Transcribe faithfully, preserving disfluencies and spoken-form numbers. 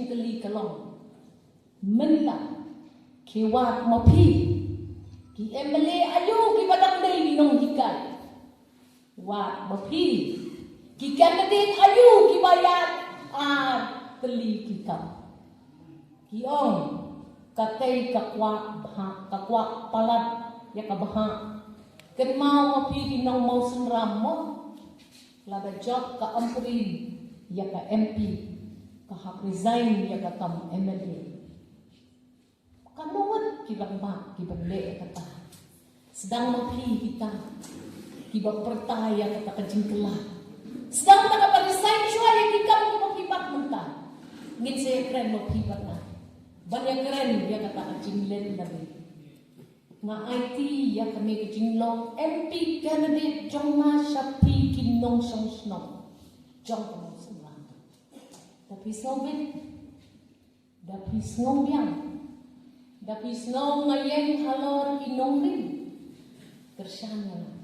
Kali ka long mynta, ki wad ma phi ki M L A aïu kiba dang dei ki nonghikai. Wad ma phi ki candidate aïu kiba ïaid ar tylli ki kam. Ki ong, katei ka kwah bha, ka kwah palat ïa ka bha. Kynmaw ma phi ki nong Mawsynram mo, lada jop ka Ampareen ïa ka M P, ka hap resign ïa ka kam M L A. Ka nongot ki rangbah kiba leh ïa kata. Sdang ma phi kita kiba pyrta ïa kata ka jingkylla. Sdang ta kaba resign shuwa ïa ki kam kiba phi bat mynta. Ngin sa ïakren ma phi bad nga ban ïakren ïa kata ka jingleh lade. Nga aiti ïa kane ka jinglong M P candidate jong nga sha phi ki nongshong shnong jong ka Mawsynram. Da phi sngewbit, da phi sngew biang, da phi sngew nga ïeng halor ki nongrim, kyrshan ïa nga.